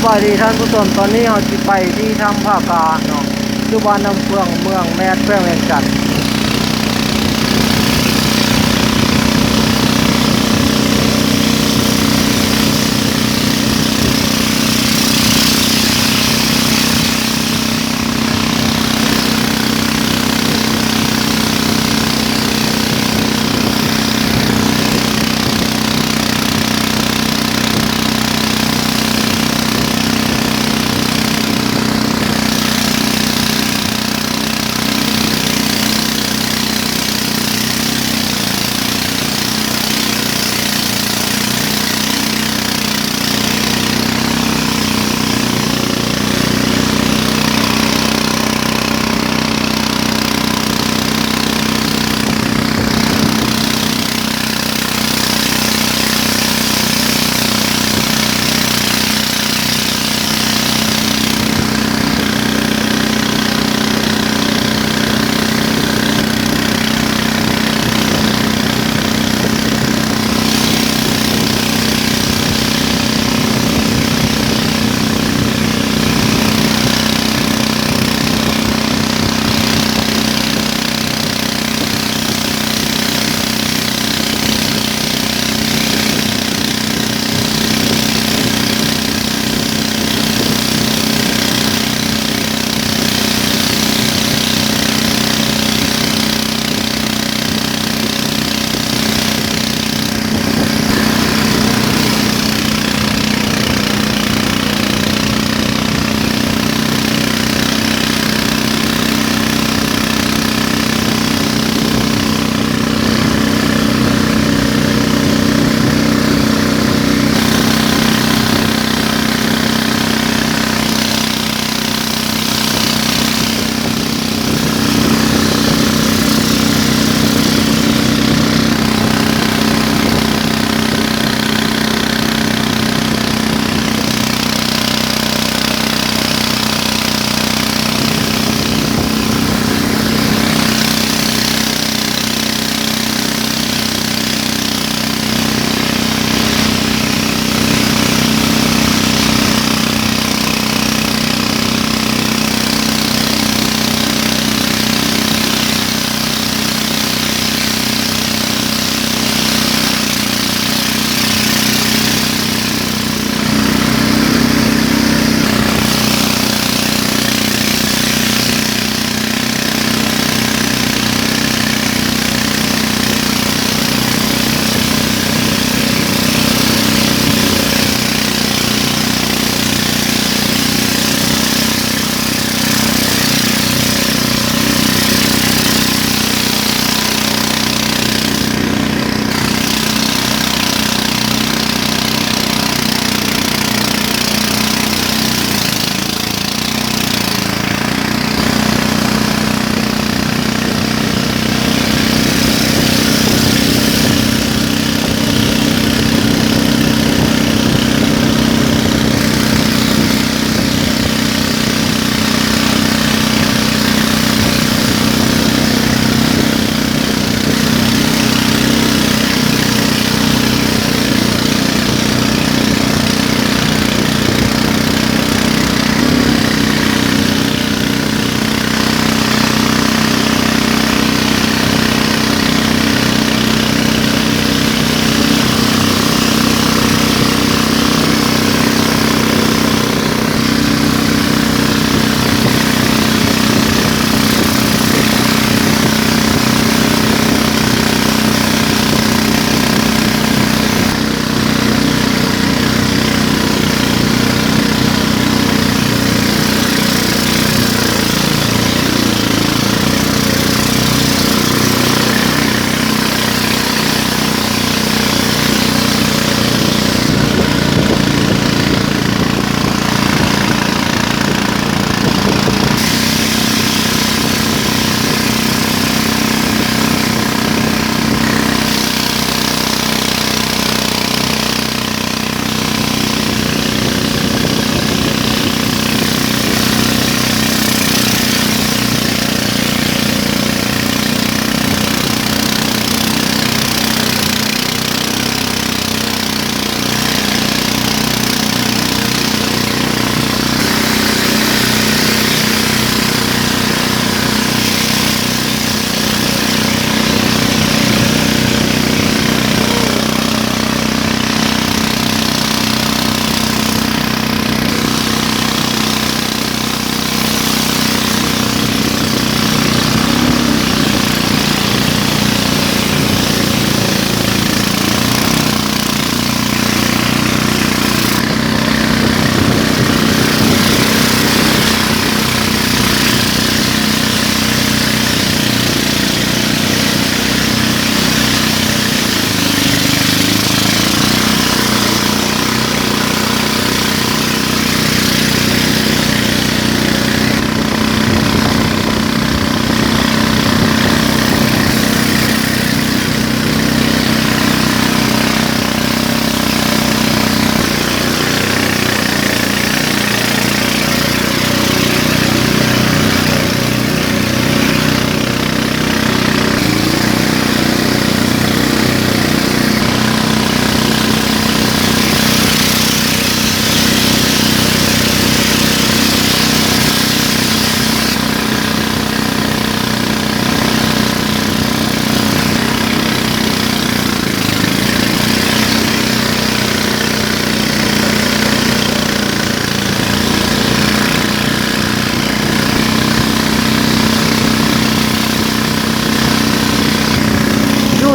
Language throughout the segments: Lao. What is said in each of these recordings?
ສະບາຍດີທ່ານຜູ້ຊົມ, ຕອນນີ້ເຮົາຊິໄປທີ່ຖ້ຳຜາກາເນາະ ຢູ່ບ້ານນ້ຳເຟືອງ ເມືອງແມດ ແຂວງວຽງຈັນ. ເ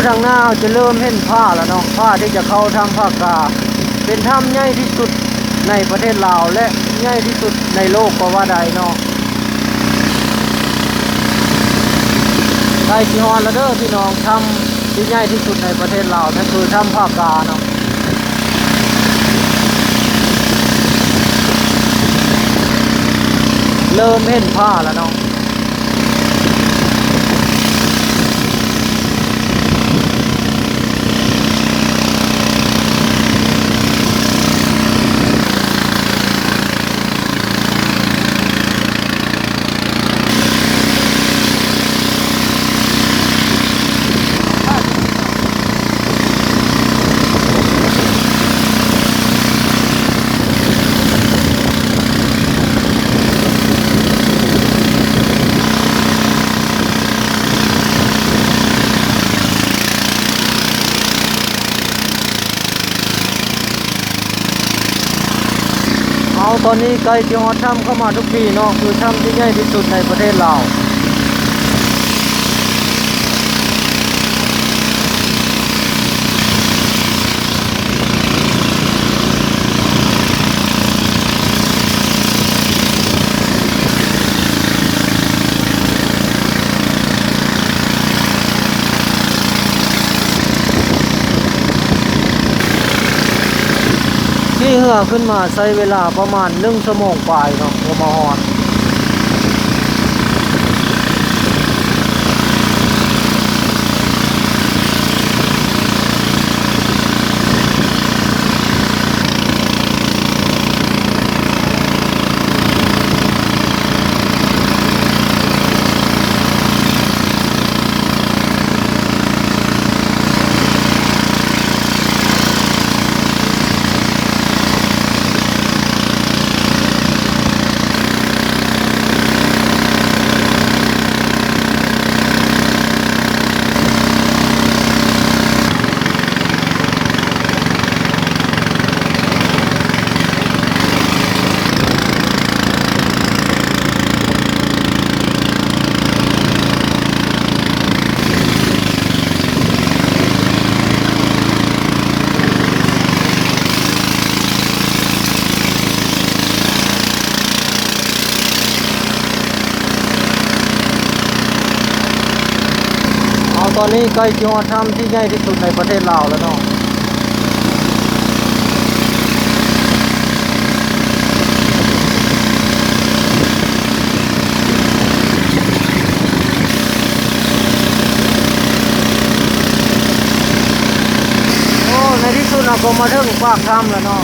ທາງໜ້າເຮົາຈະເລີ່ມເຫັນຜາແລ້ວເນາະ, ຜາທີ່ຈະເຂົ້າຖ້ຳຜາກາ ເປັນຖ້ຳໃຫຍ່ທີ່ສຸດໃນປະເທດລາວ ແລະ ໃຫຍ່ທີ່ສຸດໃນໂລກກໍວ່າໄດ້ເນາະ. ໃກ້ຊິຮອດແລ້ວເດີພີ່ນ້ອງ, ຖ້ຳທີ່ໃຫຍ່ທີ່ສຸດໃນປະເທດລາວ ກໍຄືຖ້ຳຜາກາເນາະ. ເລີ່ມເຫັນຜາແລ້ວເນາະ. ເອົາ ຕອນນີ້ໃກ້ຊິຮອດຖ້ຳເຂົ້າມາທຸກທີເນາະ, ຄືຖ້ຳທີ່ໃຫຍ່ທີ່ສຸດໃນປະເທດລາວ. ຂີ່ເຮືອຂຶ້ນມາໃຊ້ເວລາປະມານໜຶ່ງຊົ່ວໂມງປາຍເນາະ ກໍມາຮອດ. ເອົາ ຕອນນີ້ໃກ້ຊິຮອດຖ້ຳທີ່ໃຫຍ່ທີ່ສຸດໃນປະເທດລາວແລ້ວເນາະ. ໂອ້ ໃນທີ່ສຸດເຮົາກໍມາເຖິງປາກຖ້ຳແລ້ວເນາະ.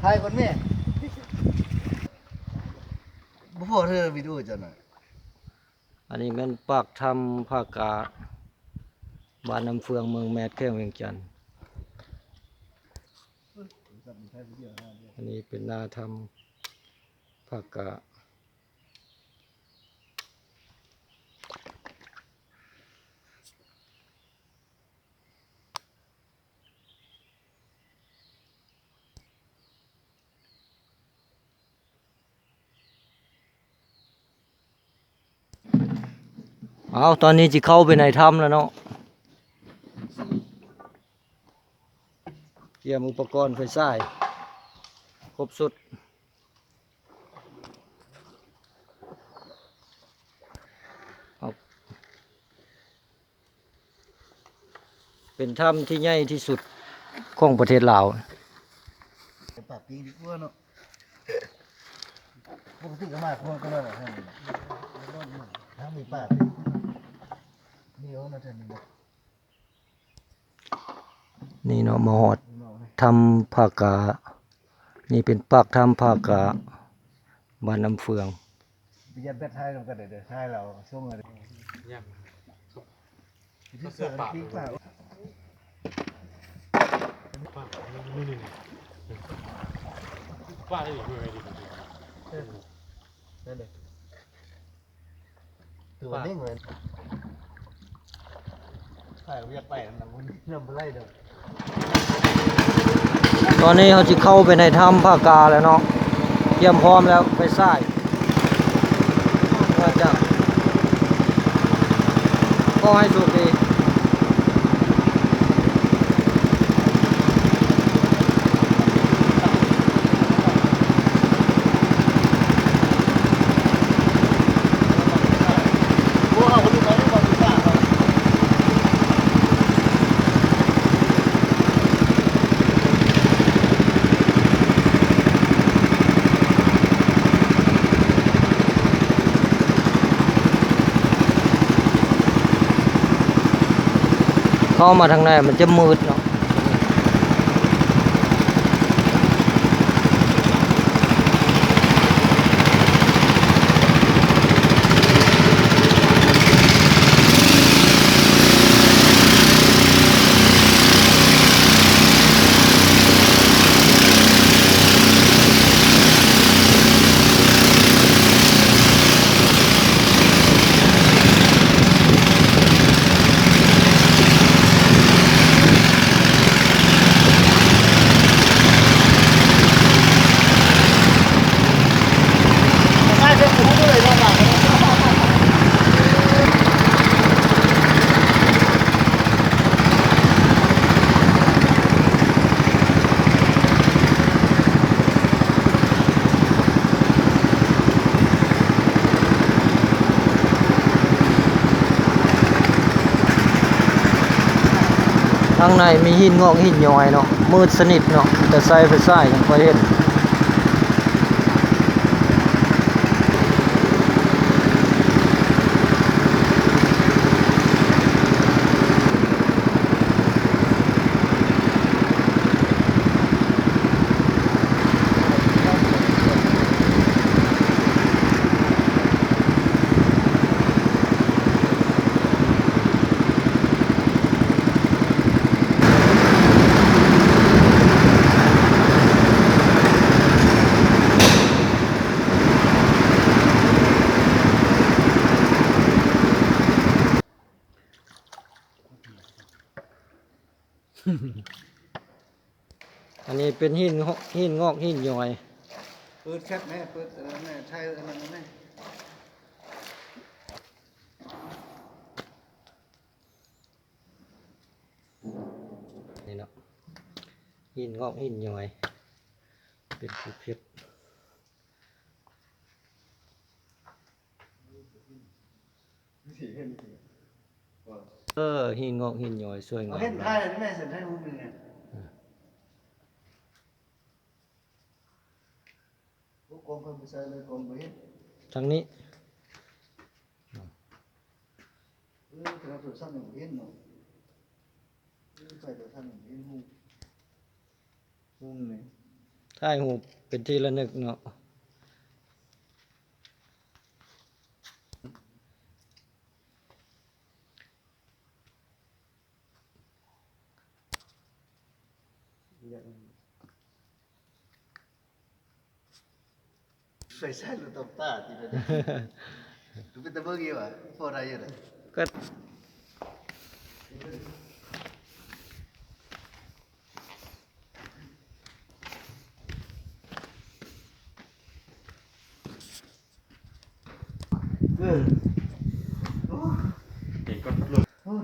ຖ່າຍກ່ອນແມ່ ບໍ່ພໍເທື່ອວິດີໂອເຈົ້ານະ. ອັນນີ້ແມ່ນປາກຖ້ຳຜາກາ ບ້ານນ້ຳເຟືອງ ເມືອງແມດ ແຂວງວຽງຈັນ. ອັນນີ້ເປັນໜ້າຖ້ຳຜາກາ. ເອົາ ຕອນນີ້ຊິເຂົ້າໄປໃນຖ້ຳແລ້ວເນາະ. ກຽມອຸປະກອນໄຟສາຍຄົບຊຸດ. ເປັນຖ້ຳທີ່ໃຫຍ່ທີ່ສຸດຂອງປະເທດລາວ. ປາກປີງດີກວ່າເນາະ. ປົກກະຕິກໍມາຄົນກໍມາແບບນັ້ນ. ຖ້າມີປາກປີງ ມີເອົາມາແຕ່ນີ້ເນາະ. ນີ້ເນາະ ມາຮອດຖ້ຳຜາກາ. ນີ້ເປັນປາກຖ້ຳຜາກາ ບ້ານນ້ຳເຟືອງ. ໄປຢ້ານແບດຖ່າຍນຳກັນເດີ ຖ່າຍແລ້ວສົ່ງເອົາເດີ. ເອົາເສື້ອປາດ ປາດນີ້ ເອີ ນັ້ນເດ ຕົວນີ້ເໝືອນ ຢາກໄປນຳ ນຳບໍ່ໄດ້ດອກ. ຕອນນີ້ເຮົາຊິເຂົ້າໄປໃນຖ້ຳຜາກາແລ້ວເນາະ ກຽມພ້ອມແລ້ວ ໄຟສາຍ ວ່າຈະ ຂໍໃຫ້ໂຊກດີ. ເຂົ້າມາທາງໃນມັນຈະມືດເນາະ. ທາງໃນມີຫີນງອກຫີນຍ້ອຍເນາະ ມືດສະໜິດເນາະ ມີແຕ່ໃຊ້ໄຟສາຍຈັ່ງຄ່ອຍເຫັນ. ອັນນີ້ເປັນຫີນ ຫີນງອກຫີນຍ້ອຍ. ເປີດແຊັດແດ່ ເປີດອັນນັ້ນແດ່ ຖ່າຍອັນນັ້ນແດ່. ນີ້ເນາະ ຫີນງອກຫີນຍ້ອຍ ເປັນພູເພັດ. ເອີ ຫີນງອກຫີນຍ້ອຍ ສວຍງາມ. ເອົາເຫັນຖ່າຍແມ່ ສັນຖ່າຍຮູບນີ້ນະ. ເອີ ໂອ້ ກ້ອງເພິ່ນໄປໃສ່ເລີຍ ກ້ອງບໍ່ເຫັນ. ທາງນີ້. ເອີ ໂທລະສັບຍັງບໍ່ເຫັນເນາະ. ເອີ ໃສ່ໂທລະສັບຍັງບໍ່ເຫັນຮູບ. ມຸມນີ້ ຖ່າຍຮູບເປັນທີ່ລະນຶກເນາະ. ໄຟສາຍລົດຕົກຕາຕິດແລ້ວນີ້. ຄືເປັນຕາເບິ່ງຢູ່ຫວາ? ພໍໄດ້ຢູ່ເດ້. ກໍ ເອີ ເອີ ເກັ່ງກ່ອນພັດລົມ.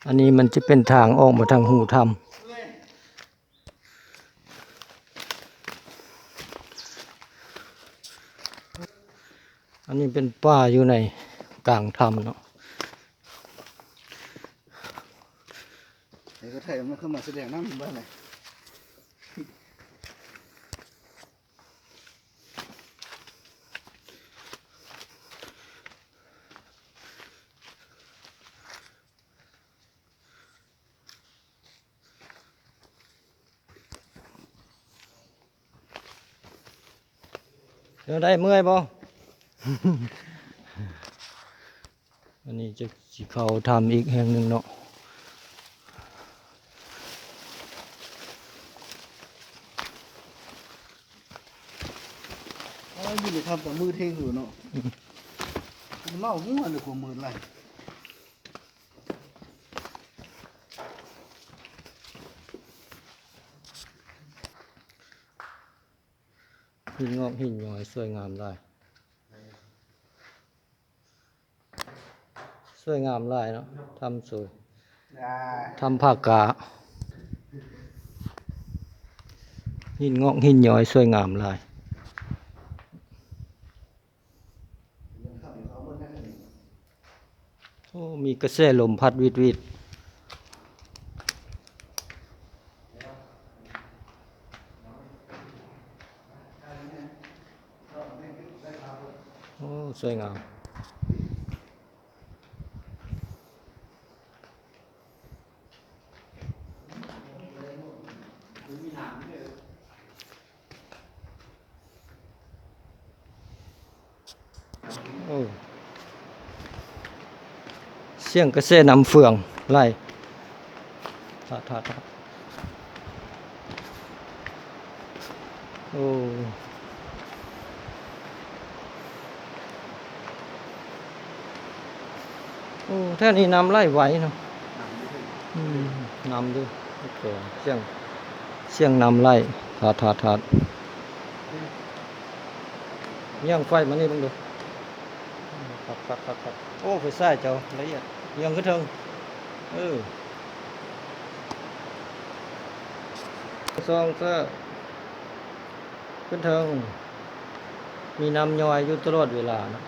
ອັນນີ້ມັນຈະເປັນທາງອອກມາທາງຮູຖ້ຳ. ອັນນີ້ເປັນປ່າຢູ່ໃນກາງຖ້ຳເນາະ. ໃຫ້ເຂົາໄຖມັນເຂົ້າມາສະແດງນຳບ້ານໃດ. ແນວໃດ ເມື່ອຍບໍ່? ອັນນີ້ຈະຊິເຂົ້າຖ້ຳອີກແຫ່ງໜຶ່ງເນາະ. ຄັບ ແຕ່ມືດເທັງຢູ່ເນາະ ອືມ ເມົາຫົວເລີຍ ກວ່າມືດຫຼາຍ. ຫີນງອກຫີນຍ້ອຍ ສວຍງາມຫຼາຍ. ສວຍງາມຫຼາຍເນາະ ທຳສວຍ ທຳຜາກາ ຫີນງອກຫີນຍ້ອຍ ສວຍງາມຫຼາຍ. ໂອ້ ມີກະແສລົມພັດວິດໆ. ໂອ້ ສວຍງາມ. ໂອ້ ສຽງກະແສນ້ຳເຟືອງໄຫຼ ທາດໆໆ. ໂອ້ ໂອ້ ແຖວນີ້ນ້ຳໄຫຼໄວເນາະ. ອືມ ນ້ຳຢູ່ ໂອເຄ ສຽງ ສຽງນ້ຳໄຫຼ ທາດໆໆ. ຍ່າງໄຟມານີ້ເບິ່ງດູ. ຄັກໆໆໆ. ໂອ້ ໄຟສາຍເຈົ້າລະອຽດ ຍ່າງຂຶ້ນເທິງ. ເອີ ສອງເຊີ ຂຶ້ນເທິງ ມີນ້ຳຍ້ອຍຢູ່ຕະຫຼອດເວລາເນາະ.